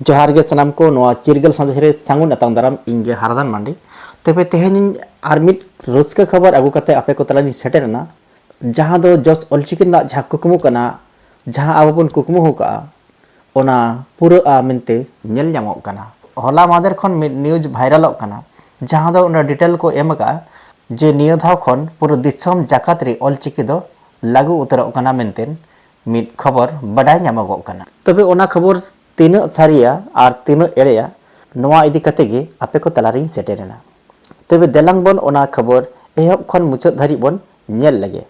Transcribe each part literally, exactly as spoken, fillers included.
ᱡᱚᱦᱟᱨ ᱜᱮ ᱥᱟᱱᱟᱢ ᱠᱚ, ᱱᱚᱣᱟ ᱪᱤᱨᱜᱟᱹᱞ ᱥᱟᱸᱫᱮᱥ ᱨᱮ ᱥᱟᱹᱜᱩᱱ ᱟᱛᱟᱝ ᱫᱟᱨᱟᱢ᱾ ᱤᱧ ᱜᱮ ᱦᱟᱨᱟᱫᱟᱱ ᱢᱟᱱᱰᱤ᱾ ᱛᱚᱵᱮ ᱛᱮᱦᱮᱧ ᱟᱨ ᱢᱤᱫ ᱨᱟᱹᱥᱠᱟᱹ ᱠᱷᱚᱵᱚᱨ ᱟᱹᱜᱩ ᱠᱟᱛᱮ ᱟᱯᱮ ᱠᱚ ᱛᱟᱞᱟᱨᱤᱧ ᱥᱮᱴᱮᱨ ᱮᱱᱟ, ᱡᱟᱦᱟᱸ ᱫᱚ ᱡᱚᱥ ᱚᱞᱪᱤᱠᱤ ᱨᱮᱱᱟᱜ ᱡᱟᱦᱟᱸ ᱠᱩᱠᱢᱩ ᱠᱟᱱᱟ, ᱡᱟᱦᱟᱸ ᱟᱵᱚ ᱵᱚᱱ ᱠᱩᱠᱢᱩ ᱟᱠᱟᱫᱼᱟ, ᱚᱱᱟ ᱯᱩᱨᱟᱹᱜᱼᱟ ᱢᱮᱱᱛᱮ ᱧᱮᱞ ᱧᱟᱢᱚᱜ ᱠᱟᱱᱟ᱾ ᱦᱚᱞᱟ ᱢᱟᱦᱫᱮᱨ ᱠᱷᱚᱱ ᱢᱤᱫ ᱱᱤᱭᱩᱡᱽ ᱵᱷᱟᱭᱨᱟᱞᱚᱜ ᱠᱟᱱᱟ, ᱡᱟᱦᱟᱸ ᱫᱚ ᱚᱱᱟ ᱰᱤᱴᱮᱞ ᱠᱚ ᱮᱢ ᱟᱠᱟᱫᱼᱟ ᱡᱮ ᱱᱤᱭᱟᱹ ᱫᱷᱟᱣ ᱠᱷᱚᱱ ᱯᱩᱨᱟᱹ ᱫᱤᱥᱚᱢ ᱡᱟᱠᱟᱛ ᱨᱮ ᱚᱞᱪᱤᱠᱤ ᱫᱚ ᱞᱟᱹᱜᱩ ᱩᱛᱟᱹᱨᱚᱜ ᱠᱟᱱᱟ ᱢᱮᱱᱛᱮ ᱢᱤᱫ ᱠᱷᱚᱵᱚᱨ ᱵᱟᱰᱟᱭ ᱧᱟᱢᱚᱜᱚᱜ ᱠᱟᱱᱟ᱾ ᱛᱚᱵᱮ ᱚᱱᱟ ᱠᱷᱚᱵᱚᱨ ᱛᱤᱱᱟᱹᱜ ᱥᱟᱹᱨᱤᱭᱟ ᱟᱨ ᱛᱤᱱᱟᱹᱜ ᱮᱲᱮᱭᱟ, ᱱᱚᱣᱟ ᱤᱫᱤ ᱠᱟᱛᱮ ᱜᱮ ᱟᱯᱮ ᱠᱚ ᱛᱟᱞᱟᱨᱤᱧ ᱥᱮᱴᱮᱨ ᱮᱱᱟ᱾ ᱛᱚᱵᱮ ᱫᱮᱞᱟᱝ ᱵᱚᱱ ᱚᱱᱟ ᱠᱷᱚᱵᱚᱨ ᱮᱦᱚᱵ ᱠᱷᱚᱱ ᱢᱩᱪᱟᱹᱫ ᱫᱷᱟᱹᱨᱤᱡ ᱵᱚᱱ ᱧᱮᱞ ᱞᱮᱜᱮ᱾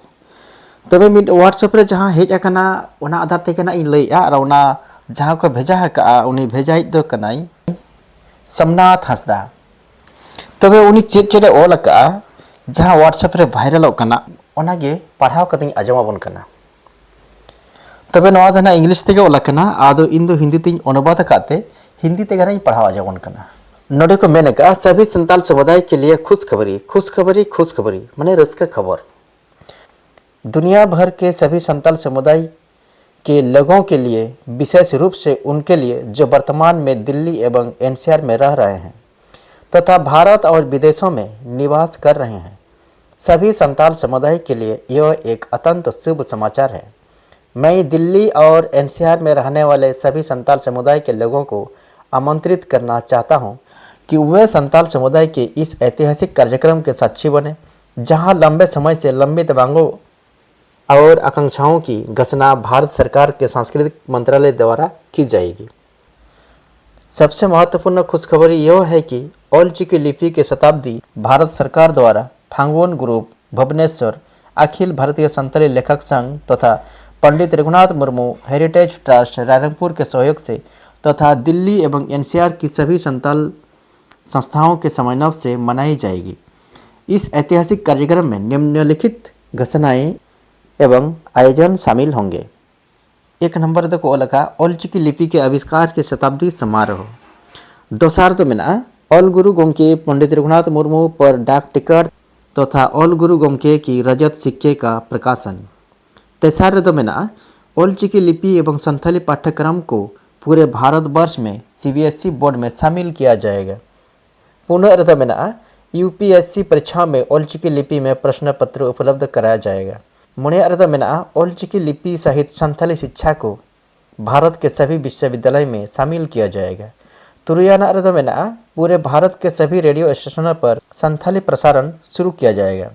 ᱛᱚᱵᱮ ᱢᱤᱫ WhatsApp ᱨᱮ ᱡᱟᱦᱟᱸ ᱦᱮᱡ ᱟᱠᱟᱱᱟ, ᱚᱱᱟ ᱟᱫᱷᱟᱨ ᱛᱮᱜᱮ ᱱᱟᱜ ᱤᱧ ᱞᱟᱹᱭᱮᱜᱼᱟ, ᱟᱨ ᱚᱱᱟ ᱡᱟᱦᱟᱸ ᱠᱚ ᱵᱷᱮᱡᱟ ᱟᱠᱟᱫᱼᱟ, ᱩᱱᱤ ᱵᱷᱮᱡᱟᱭᱤᱡ ᱫᱚ ᱠᱟᱱᱟᱭ ᱥᱳᱢᱱᱟᱛᱷ ᱦᱟᱸᱥᱫᱟ᱾ ᱛᱚᱵᱮ ᱩᱱᱤ ᱪᱮᱫ ᱪᱮᱫ ᱮ ᱚᱞ ᱟᱠᱟᱫᱼᱟ, ᱡᱟᱦᱟᱸ WhatsApp ᱨᱮ ᱵᱷᱟᱭᱨᱟᱞᱚᱜ ᱠᱟᱱᱟ, ᱚᱱᱟᱜᱮ ᱯᱟᱲᱦᱟᱣ ᱠᱟᱛᱮᱧ ᱟᱸᱡᱚᱢ ᱟᱵᱚᱱ ᱠᱟᱱᱟ᱾ ᱛᱚᱵᱮ ᱱᱚᱣᱟ ᱫᱚ ᱱᱟᱜ ᱤᱝᱞᱤᱥ ᱛᱮᱜᱮ ᱚᱞ ᱟᱠᱟᱱᱟ, ᱟᱫᱚ ᱤᱧ ᱫᱚ ᱦᱤᱱᱫᱤ ᱛᱮᱧ ᱚᱱᱩᱵᱟᱫ ᱟᱠᱟᱫ ᱛᱮ ᱦᱤᱱᱫᱤ ᱛᱮᱜᱮ ᱱᱟᱜ ᱤᱧ ᱯᱟᱲᱦᱟᱣ ᱟᱸᱡᱚᱢ ᱟᱵᱚᱱ ᱠᱟᱱᱟ᱾ ᱱᱚᱰᱮ ᱠᱚ ᱢᱮᱱ ᱟᱠᱟᱫᱼᱟ, ᱥᱟᱵᱷᱤ ᱥᱟᱱᱛᱟᱞ ᱥᱚᱢᱩᱫᱟᱭ ᱠᱮ ᱞᱤᱭᱮ ᱠᱷᱩᱥ ᱠᱷᱟᱵᱟᱨᱤ, ᱠᱷᱩᱥ ᱠᱷᱟᱵᱟᱨᱤ, ᱠᱷᱩᱥ ᱠᱷᱟᱵᱟᱨᱤ, ᱢᱟᱱᱮ ᱨᱟᱹᱥᱠᱟᱹ ᱠᱷᱚᱵᱚᱨ᱾ दुनिया भर के सभी संताल समुदाय के लोगों के लिए, विशेष रूप से उनके लिए जो वर्तमान में दिल्ली एवं एनसीआर में रह रहे हैं तथा भारत और विदेशों में निवास कर रहे हैं, सभी संताल समुदाय के लिए यह एक अत्यंत शुभ समाचार है। मैं दिल्ली और एनसीआर में रहने वाले सभी संताल समुदाय के लोगों को आमंत्रित करना चाहता हूं कि वे संताल समुदाय के इस ऐतिहासिक कार्यक्रम के साक्षी बने, जहां लंबे समय से लंबित मांगों और आकांक्षाओं की घोषणा भारत सरकार के सांस्कृतिक मंत्रालय द्वारा की जाएगी। सबसे महत्वपूर्ण खुशखबरी यह है कि ऑल चिकी लिपि के शताब्दी भारत सरकार द्वारा फांगुन ग्रुप भुवनेश्वर, अखिल भारतीय संताली लेखक संघ तथा पंडित रघुनाथ मुर्मू हेरिटेज ट्रस्ट रायरंगपुर के सहयोग से तथा दिल्ली एवं एनसीआर की सभी संताल संस्थाओं के समन्वय से मनाई जाएगी। इस ऐतिहासिक कार्यक्रम में निम्नलिखित घोषणाएं एवं आयोजन शामिल होंगे। एक नंबर ᱨᱮᱫᱚ ᱠᱚ ᱚᱞ ᱟᱠᱟᱫᱼᱟ, ᱚᱞᱪᱤᱠᱤ ᱞᱤᱯᱤ ᱠᱮ ᱟᱵᱤᱥᱠᱟᱨ ᱠᱮ ᱥᱚᱛᱟᱵᱫᱤ ᱥᱚᱢᱟᱨᱳᱦ᱾ ᱫᱚᱥᱟᱨ ᱫᱚ ᱢᱮᱱᱟᱜᱼᱟ, ᱚᱞ ᱜᱩᱨᱩ ᱜᱚᱢᱠᱮ ᱯᱚᱱᱰᱤᱛ ᱨᱚᱜᱷᱩᱱᱟᱛᱷ ᱢᱩᱨᱢᱩ ᱯᱚᱨ ᱰᱟᱠ ᱴᱤᱠᱚᱴ ᱛᱚᱛᱷᱟ ᱚᱞ ᱜᱩᱨᱩ ᱜᱚᱢᱠᱮ ᱠᱤ ᱨᱚᱡᱚᱛ ᱥᱤᱠᱠᱮ ᱠᱟ ᱯᱨᱚᱠᱟᱥᱚᱱ᱾ ᱛᱮᱥᱟᱨ ᱨᱮᱫᱚ ᱢᱮᱱᱟᱜᱼᱟ, ᱚᱞᱪᱤᱠᱤ ᱞᱤᱯᱤ ᱮᱵᱚᱝ ᱥᱟᱱᱛᱷᱟᱞᱤ ᱯᱟᱴᱷᱭᱚᱠᱨᱚᱢ ᱠᱚ पूरे भारतवर्ष में सीबीएसई बोर्ड में शामिल किया जाएगा। ᱯᱩᱱᱟᱹᱜ ᱨᱮᱫᱚ ᱢᱮᱱᱟᱜᱼᱟ, यूपीएससी परीक्षा में ᱚᱞᱪᱤᱠᱤ ᱞᱤᱯᱤ में प्रश्न पत्र उपलब्ध कराया जाएगा᱾ ᱢᱚᱬᱮᱭᱟᱜ ᱨᱮᱫᱚ ᱢᱮᱱᱟᱜᱼᱟ, ᱚᱞᱪᱤᱠᱤ ᱞᱤᱯᱤ ᱥᱟᱦᱤᱛ ᱥᱟᱱᱛᱷᱟᱞᱤ ᱥᱤᱠᱪᱷᱟ ᱠᱚ ᱵᱷᱟᱨᱚᱛ के सभी विश्वविद्यालय में शामिल किया जाएगा᱾ ᱛᱩᱨᱩᱭᱟᱱᱟᱜ ᱨᱮᱫᱚ ᱢᱮᱱᱟᱜᱼᱟ, पूरे भारत के सभी रेडियो स्टेशनों पर संथाली प्रसारण शुरू किया जाएगा।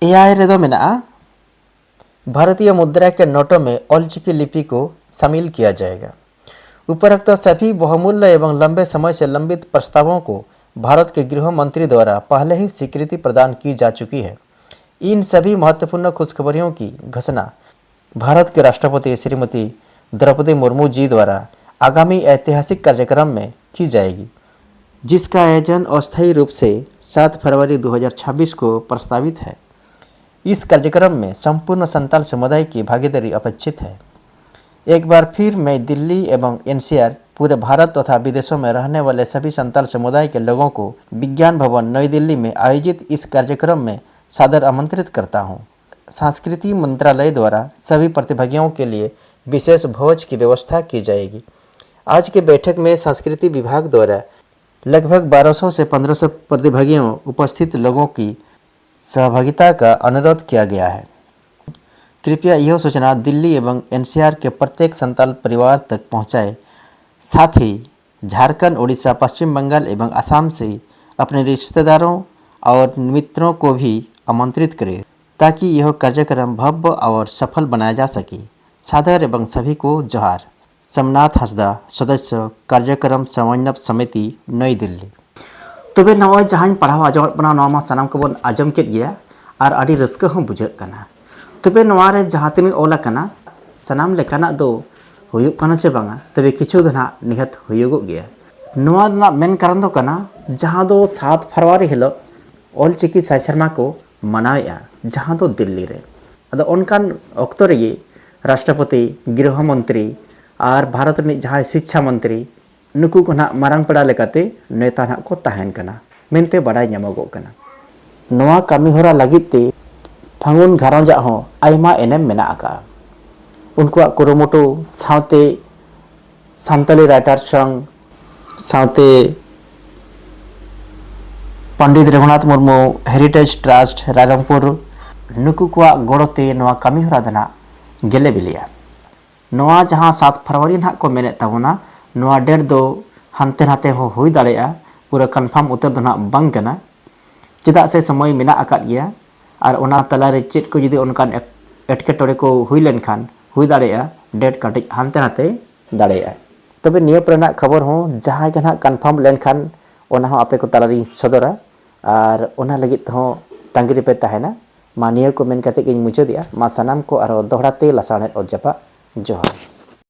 ᱮᱭᱟᱭ ᱨᱮᱫᱚ ᱢᱮᱱᱟᱜᱼᱟ, भारतीय मुद्रा के नोटों में ᱚᱞᱪᱤᱠᱤ ᱞᱤᱯᱤ को शामिल किया जाएगा। उपरोक्त सभी बहुमूल्य एवं लंबे समय से लंबित प्रस्तावों को भारत के गृह मंत्री द्वारा पहले ही स्वीकृति प्रदान की जा चुकी है। इन सभी महत्वपूर्ण खुशखबरियों की घोषणा भारत के राष्ट्रपति श्रीमती द्रौपदी मुर्मू जी द्वारा आगामी ऐतिहासिक कार्यक्रम में की जाएगी, जिसका आयोजन अस्थायी रूप से सात फरवरी दो हज़ार छब्बीस को प्रस्तावित है। इस कार्यक्रम में संपूर्ण संताल समुदाय की भागीदारी अपेक्षित है। एक बार फिर मैं दिल्ली एवं एनसीआर, पूरे भारत तथा विदेशों में रहने वाले सभी संताल समुदाय के लोगों को विज्ञान भवन नई दिल्ली में आयोजित इस कार्यक्रम में सादर आमंत्रित करता हूँ। संस्कृति मंत्रालय द्वारा सभी प्रतिभागियों के लिए विशेष भोज की व्यवस्था की जाएगी। आज के बैठक में संस्कृति विभाग द्वारा लगभग बारह सौ से पन्द्रह सौ प्रतिभागियों उपस्थित लोगों की सहभागिता का अनुरोध किया गया है। कृपया यह सूचना दिल्ली एवं एनसीआर के प्रत्येक संताल परिवार तक पहुंचाएं। साथ ही झारखंड, उड़ीसा, पश्चिम बंगाल एवं असम से अपने रिश्तेदारों और मित्रों को भी आमंत्रित करें, ताकि यह कार्यक्रम भव्य और सफल बनाया जा सके। सादर एवं सभी को जोहार। सोमनाथ हंसदा, सदस्य, कार्यक्रम समन्वय समिति, नई दिल्ली। ᱛᱚᱵᱮ ᱱᱚᱜᱼᱚᱭ ᱡᱟᱦᱟᱸᱧ ᱯᱟᱲᱦᱟᱣ ᱟᱸᱡᱚᱢᱟᱫ ᱵᱚᱱᱟ, ᱱᱚᱣᱟ ᱢᱟ ᱥᱟᱱᱟᱢ ᱠᱚᱵᱚᱱ ᱟᱸᱡᱚᱢ ᱠᱮᱫ ᱜᱮᱭᱟ ᱟᱨ ᱟᱹᱰᱤ ᱨᱟᱹᱥᱠᱟᱹ ᱦᱚᱸ ᱵᱩᱡᱷᱟᱹᱜ ᱠᱟᱱᱟ᱾ ᱛᱚᱵᱮ ᱱᱚᱣᱟ ᱨᱮ ᱡᱟᱦᱟᱸ ᱛᱤᱱᱟᱹᱜ ᱚᱞ ᱟᱠᱟᱱᱟ, ᱥᱟᱱᱟᱢ ᱞᱮᱠᱟᱱᱟᱜ ᱫᱚ ᱦᱩᱭᱩᱜ ᱠᱟᱱᱟ ᱪᱮ ᱵᱟᱝᱟ, ᱛᱚᱵᱮ ᱠᱤᱪᱷᱩ ᱫᱚ ᱱᱟᱦᱟᱜ ᱱᱤᱦᱟᱹᱛ ᱦᱩᱭᱩᱜᱚᱜ ᱜᱮᱭᱟ᱾ ᱱᱚᱣᱟ ᱨᱮᱱᱟᱜ ᱢᱮᱱ ᱠᱟᱨᱚᱱ ᱫᱚ ᱠᱟᱱᱟ, ᱡᱟᱦᱟᱸ ᱫᱚ ᱥᱟᱛ ᱯᱷᱮᱵᱽᱨᱩᱣᱟᱨᱤ ᱦᱤᱞᱳᱜ ᱚᱞᱪᱤᱠᱤ ᱥᱟᱭ ᱥᱮᱨᱢᱟ ᱠᱚ ᱢᱟᱱᱟᱣᱮᱫᱼᱟ, ᱡᱟᱦᱟᱸ ᱫᱚ ᱫᱤᱞᱞᱤ ᱨᱮ᱾ ᱟᱫᱚ ᱚᱱᱠᱟᱱ ᱚᱠᱛᱚ ᱨᱮᱜᱮ ᱨᱟᱥᱴᱨᱚᱯᱚᱛᱤ, ᱜᱨᱤᱦᱚ ᱢᱚᱱᱛᱨᱤ ᱟᱨ ᱵᱷᱟᱨᱚᱛ ᱨᱤᱱᱤᱡ ᱡᱟᱦᱟᱸᱭ ᱥᱤᱪᱪᱷᱟ ᱢᱚᱱᱛᱨᱤ, ᱱᱩᱠᱩ ᱠᱚ ᱱᱟᱦᱟᱜ ᱢᱟᱨᱟᱝ ᱯᱮᱲᱟ ᱞᱮᱠᱟᱛᱮ ᱱᱮᱣᱛᱟ ᱱᱟᱦᱟᱜ ᱠᱚ ᱛᱟᱦᱮᱱ ᱠᱟᱱᱟ ᱢᱮᱱᱛᱮ ᱵᱟᱰᱟᱭ ᱧᱟᱢᱚᱜᱚᱜ ᱠᱟᱱᱟ᱾ ᱱᱚᱣᱟ ᱠᱟᱹᱢᱤᱦᱚᱨᱟ ᱞᱟᱹᱜᱤᱫ ᱛᱮ ᱯᱷᱟᱹᱜᱩᱱ ᱜᱷᱟᱨᱚᱸᱡᱽ ᱟᱜ ᱦᱚᱸ ᱟᱭᱢᱟ ᱮᱱᱮᱢ ᱢᱮᱱᱟᱜ ᱟᱠᱟᱫᱼᱟ᱾ ᱩᱱᱠᱩᱣᱟᱜ ᱠᱩᱨᱩᱢᱩᱴᱩ ᱥᱟᱶᱛᱮ ᱥᱟᱱᱛᱟᱞᱤ ᱨᱟᱭᱴᱟᱨ ᱥᱚᱝ ᱥᱟᱶᱛᱮ ᱯᱚᱱᱰᱤᱛ ᱨᱚᱜᱷᱩᱱᱟᱛᱷ ᱢᱩᱨᱢᱩ ᱦᱮᱨᱤᱴᱮᱡᱽ ᱴᱨᱟᱥᱴ ᱨᱟᱭᱨᱚᱝᱯᱩᱨ, ᱱᱩᱠᱩ ᱠᱚᱣᱟᱜ ᱜᱚᱲᱚ ᱛᱮ ᱱᱚᱣᱟ ᱠᱟᱹᱢᱤ ᱦᱚᱨᱟ ᱫᱚ ᱱᱟᱜ ᱜᱮᱞᱮ ᱵᱤᱞᱤᱜᱼᱟ᱾ ᱱᱚᱣᱟ ᱡᱟᱦᱟᱸ ᱥᱟᱛ ᱯᱷᱮᱵᱽᱨᱩᱣᱟᱨᱤ ᱱᱟᱦᱟᱜ ᱠᱚ ᱢᱮᱱᱮᱫ ᱛᱟᱵᱚᱱᱟ, ᱱᱚᱣᱟ ᱰᱮᱴ ᱫᱚ ᱦᱟᱱᱛᱮ ᱱᱟᱛᱮ ᱦᱚᱸ ᱦᱩᱭ ᱫᱟᱲᱮᱭᱟᱜᱼᱟ, ᱯᱩᱨᱟᱹ ᱠᱚᱱᱯᱷᱟᱨᱢ ᱩᱛᱟᱹᱨ ᱫᱚ ᱱᱟᱦᱟᱜ ᱵᱟᱝ ᱠᱟᱱᱟ᱾ ᱪᱮᱫᱟᱜ ᱥᱮ ᱥᱚᱢᱚᱭ ᱢᱮᱱᱟᱜ ᱟᱠᱟᱫ ᱜᱮᱭᱟ, ᱟᱨ ᱚᱱᱟ ᱛᱟᱞᱟᱨᱮ ᱪᱮᱫ ᱠᱚ ᱡᱩᱫᱤ ᱚᱱᱠᱟᱱ ᱮᱴ- ᱮᱴᱠᱮᱴᱚᱬᱮ ᱠᱚ ᱦᱩᱭ ᱞᱮᱱᱠᱷᱟᱱ, ᱦᱩᱭ ᱫᱟᱲᱮᱭᱟᱜᱼᱟ ᱰᱮᱴ ᱠᱟᱹᱴᱤᱡ ᱦᱟᱱᱛᱮ ᱱᱟᱛᱮ ᱫᱟᱲᱮᱭᱟᱜᱼᱟ᱾ ᱛᱚᱵᱮ ᱱᱤᱭᱟᱹ ᱯᱚᱨᱮᱱᱟᱜ ᱠᱷᱚᱵᱚᱨ ᱦᱚᱸ ᱡᱟᱦᱟᱸᱭ ᱜᱮ ᱱᱟᱦᱟᱜ ᱠᱚᱱᱯᱷᱟᱨᱢ ᱞᱮᱱᱠᱷᱟᱱ, ᱚᱱᱟ ᱦᱚᱸ ᱟᱯᱮ ᱠᱚ ᱛᱟᱞᱟᱨᱤᱧ ᱥᱚᱫᱚᱨᱟ, ᱟᱨ ᱚᱱᱟ ᱞᱟᱹᱜᱤᱫ ᱛᱮᱦᱚᱸ ᱛᱟᱺᱜᱤ ᱨᱮᱯᱮ ᱛᱟᱦᱮᱱᱟ᱾ ᱢᱟ ᱱᱤᱭᱟᱹ ᱠᱚ ᱢᱮᱱ ᱠᱟᱛᱮ ᱜᱤᱧ ᱢᱩᱪᱟᱹᱫᱮᱜᱼᱟ᱾ ᱢᱟ ᱥᱟᱱᱟᱢ ᱠᱚ ᱟᱨᱦᱚᱸ ᱫᱚᱦᱲᱟ ᱛᱮ ᱞᱟᱥᱟᱲᱦᱮᱫ ᱚᱛ ᱡᱟᱯᱟᱜ ᱡᱚᱦᱟᱨ᱾